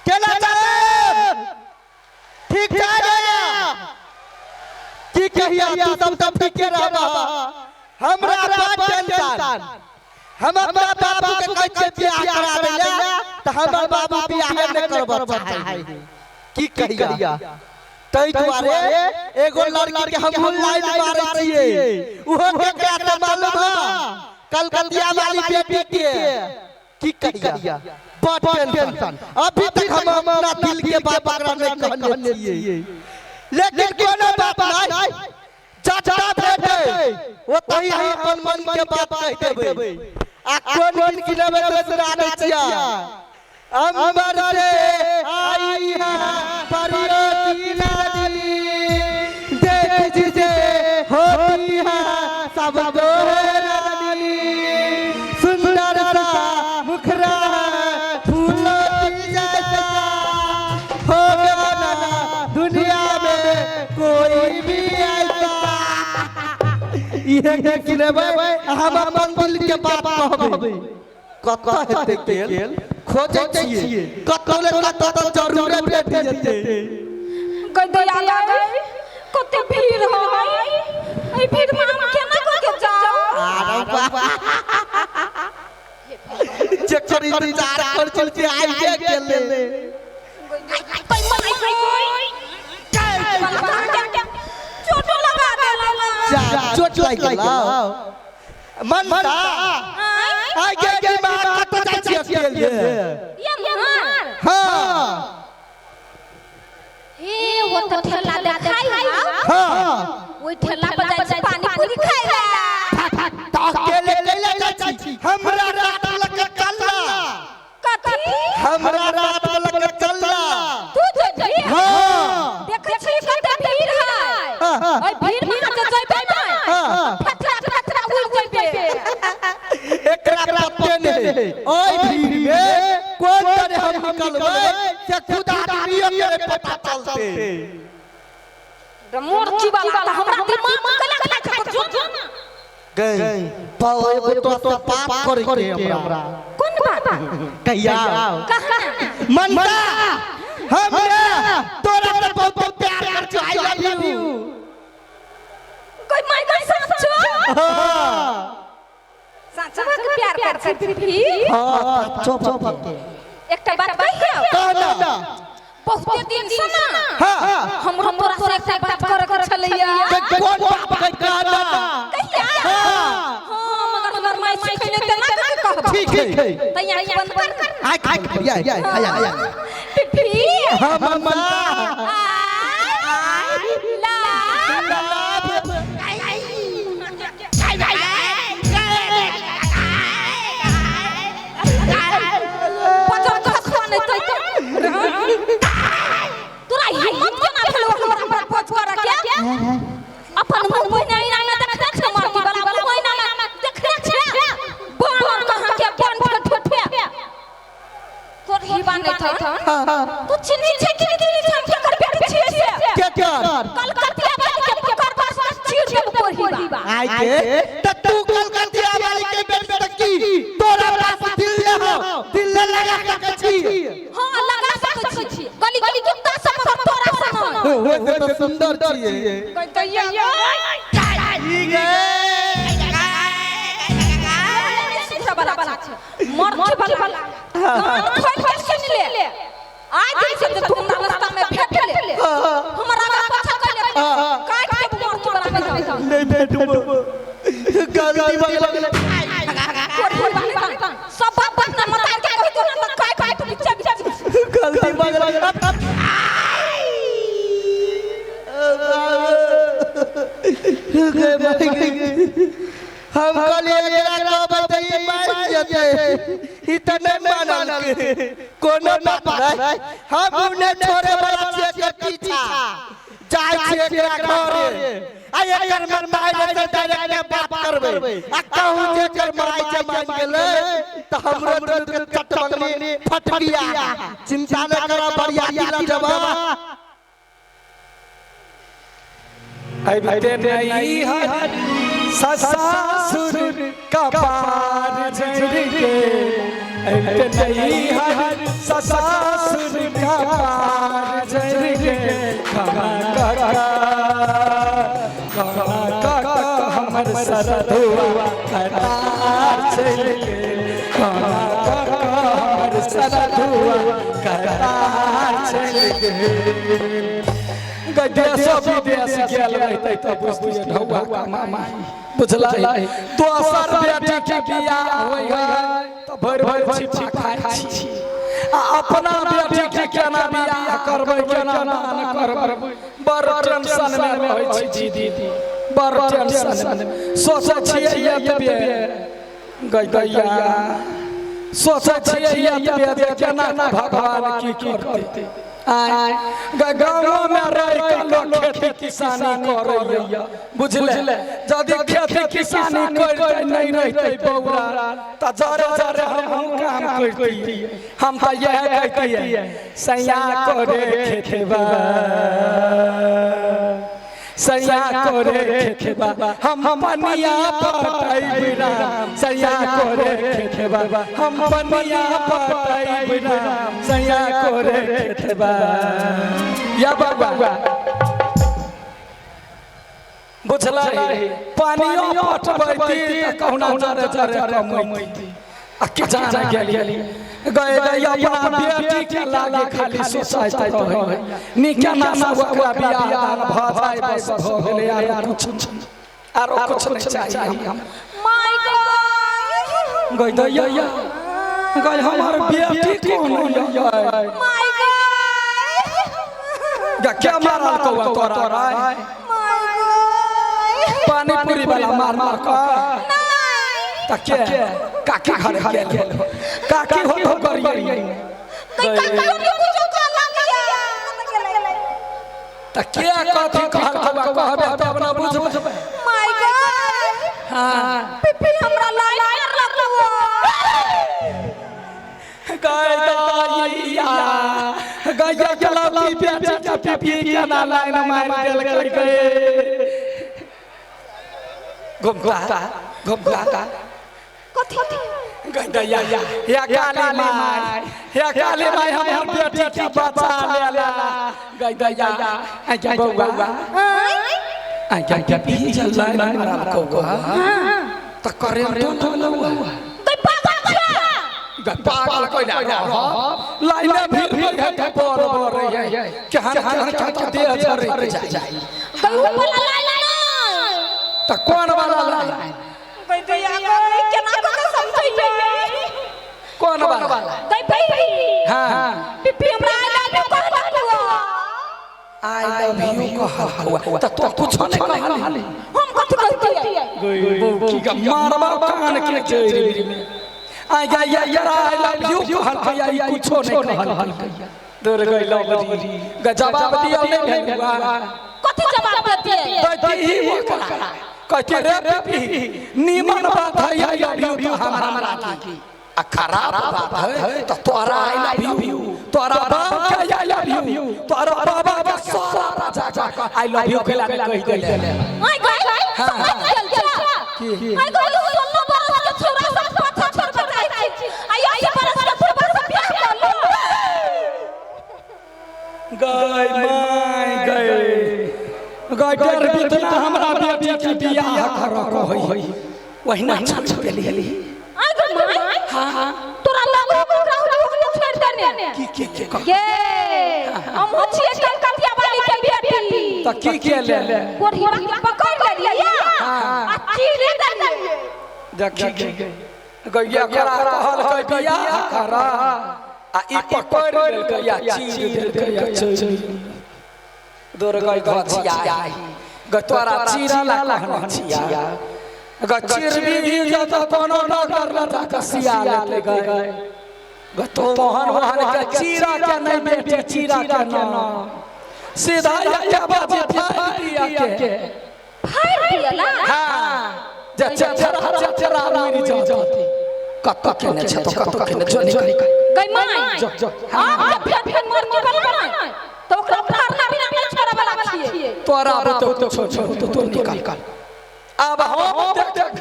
केना चले ठीक छै ने की कहिया तू सब तऽ ठीके रहबा हमरा बड़ टेंशन हम अपना बाबू के कहै छियै बियाह करा दै लए तऽ हमर बाबू बियाह नहि करबऽ चाहै है की कहिया ताहि दुआरे एगो लड़की के हम लाइन मारै छियै ओहो केकरा तऽ मालूम है कलकतिया वाली बेटी के की कहिया बड़ टेंशन अभी तक हम अपना दिल के बात ओकरा नहीं कहने छियै लेकिन कोनो बात नहीं जता भेटे ओतही हम अपन मन के बात कहि देबै आ कोन कोन गिनबै दोसरा नहि छियै अंबर से आई है परियों की लाली देख जिसे होती है सब रानी सुंदर सा मुखरा है फूलों की जैसा होगा ना दुनिया में कोई भी ऐसा इहे के सुनेबै हम अपन दिल के बात कहबै कतऽ हेतै गेल खोजै छियै कतौ ने कतौ तऽ जरूरे भेट जेतै गदैया गई कते भीड़ है एहि भीड़ में हम केना कऽ के जाउ अरे बाबा जेकर इंतजार कर चल के आइए गेलै चोटो लगा देला जा चोट लागि गेलौ मनता आइ गे गे माँ कतऽ जाइ छियै अकेले ये मार हाँ हे वो तो ठेला देखाई हा हाँ ओइ ठेला पर जाइ छी पानी पूरी खाइ ला तऽ अकेले कैला जाइ छी हमरा रात लग के चलला कथी हमरा रात लग के चलला तू जइबी हाँ देखै छी कते भीड़ है हाँ। ओइ भीड़ में हम जइबै नै हाँ। फटरा फटरा उड़ जइबै एकरा पते नहीं है ओइ भीड़ में कोन तरह हम निकलबै से खुद आदमियों के पता चलते मूर्ति वाला तऽ हमरा दिमाग में कला खाइ छै जो ना गई पाओ एगो तो तो बात करे के हमरा कोन बात कहिया कहाँ मनता हमरा तोरा से बहुत प्यार कर छी I love you कोई माय गई साचो हां साचो के प्यार कर छी भी हां चुप चुप एकटा बात कहियो कहना बहुते दिन से ना हां हमरो तोरा से एकटा बात करे के छलैया कोन बात कहना कहिया हां हां मगर हमर माय सिखैले त ना के कहब ठीक है त आँख बंद कर कर आय आय या या या या पिपी हम मनता I love पचर खसवा नहीं तो तोरा हिम्मत केना भेलो हमरा पर पच करे के अपन मुंह महीना महीना में देखने छे मरती वाला मुंह महीना में देखने छे बानर कहाँ के बन ठे ठे तोर हिबा नहीं था तू चिन्ही छे कि नहीं चिन्ही छे हम केकर बेटी छियै से के कर कलकतिया वाली के पकड़ बस चीर देब तोर हिबा आय के त तू कलकतिया वाली के बेटी त की तोरा पास दिल ले हो दिल ले लगा के छी हां लगा सकै छी गली गली कुत्ता सब मगर तोरा सन ओ से तो सुंदर छियै कहतैया ई गे मरती वाला कान खोल के सुन ले आइ दिन से तू हमरा रास्ता में भेट ले हमरा आगा पाछा कर ले काट के मरती वाला में जान नहीं भेटबो गलती भऽ गेलै सब बात बात ना मत के कहि तो ना काट काट बिच्चा बिच्चा गलती भऽ गेलै हम कहलियै एकरा कहबै तऽ ई मानि जेतै ई तऽ नहि मानलकै कोनो बात नहि हम नहि छोड़े वाला छियै एकर पीछा जाइ छियै एकरा घरे आ एकर माय से डायरेक्ट बात करबै आ कहूँ जे एकर माय जे मानि गेलै तऽ हमरो दुनू के चटमंगनी फटबिया चिंता नहि करऽ बरियाती लऽ जेबऽ अबिते नैहर ससुर कपार झड़ के अबिते नैहर ससुर सरधुआ कतार चल गेल। देशो विदेश गेल रहते तऽ बुझतियै ढौआ कमाई बुझलै। दोसर बेटी के बियाह होइ है तऽ भरि भरि छिपा खाइ छी आ अपना बेटी के केना बियाह करबै केना दान करबै बड़ टेंशन में रहै छी दीदी बड़ टेंशन में सोचै छियै एतबे गैया सोचै छियै एतबे जे केना भगवान की करतै। गाँव में रह के लोग खेती किसानी करैया बुझले। यदि खेती किसानी करते नहीं रहते बौरा तऽ जरे जरे हमहूँ काम करतियै। हम तऽ इएह कहतियै सैया करे खेतबा सैया करे खेतबा हम पनिया पटैब राम सैया करे खेतबा हम पनिया पटैब राम सैया करे खेतबा। या बाबा बुझलै पानियो पटबैती तऽ कहुना जरे जरे कमैती आ के जाने गेली गए गए अपना बेटी के लागे खाली सोचैत रहै नीके ना ओकरा बियाह दान भऽ जाय बस भऽ गेलै आरो कुछ आरो कुछ नहीं चाहिए हम। My God गई दैया गई हमर बेटी कोन यै my God गा क्या मारल कौआ तोरा my God पानी पूरी वाला मार मार कऽ नहीं त के काकी घर गेल काकी हो तो करियै गई काकी कुछ कहला गया त के कथी कहल कौआ कहबे तब ना बुझबै। My God हां पिपी हमरा लाइन मारलक वो गई दैया गैया के लौकी बेटी के पिपी केना लाइन मारि देलकै घुमता घुमता कथी गैया या काली माई या काली माई हमर बेटी के बचा लेला। गैया आ बौआ आ क्या पी चल लाइन मारल कौआ त करेंट लगलौ गई पागल छे पागल कोइला रह लाइन भीड़ भीड़ है पर पर है के हन हन के देह झरे जाई गई ऊ वाला लाइन त कौन वाला लाइन गई दैया गई केना कऽ समझैयै कौन वाला गई पिपी हां पिपी हमरा I love you कहलक वो I love you कहल त तो कुछ नहीं कहली हम कथी कहतियै गई बौकी का मारबा कान के जड़ी में आ गया यार I love you कहल या कुछो नहीं कहल दूर गई लवरी ग जवाब दिया नहीं भेलुआ कथी जवाब देतियै कहती ही ओकरा कहती रे पिपी नीमन बात है I love you तो हमरा लागी आ खराब बात है तो तोरा I love you तोरा बाप के I love you तोरा बाबा के सारा राजा का I love you के लागे कहि देले। My God समझ गेल छे my God 16 बरस के छोरा सब पाछा छोड़ के जाइ छी आ 80 बरस के बुढ़बा से बियाह कर लो। गई my गई गई डर बितना हमरा बेटी के बियाह कर होई वहिना छोड़ देली। I go my हां तोरा लागो ओकरा ओकरा छोड़ देने की के के ये हम हो छियै कलकतिया वाली के बेटी त की के ले कोढ़िया के पकड़ लेलियै आ चीरे देलियै। देखी गैया करा कहल के बियाह कर आ ई पकड़ लेलकै आ चीर देलकै आ चल दूर गई घचिया ग तोरा चीरला कहने छिया ग चीर भी जत कोनो नगर लता कसिया लेते गए ग तो तोहन वहन के चीरा के नहीं बेटी चीरा के ना सीधा या बाजे फाड़ दिया के फाड़ दियला हां जे चचरा चचरा उड़ि जाती कत केने छ तो कत केने जो निकल गई माय जो जो आब जे फेर फेर मर के बला ना तो ओकरा फाड़ना बिना नहीं छोड़े वाला छियै। तोरा तो तो छोड़ तो तो निकल अब हम देख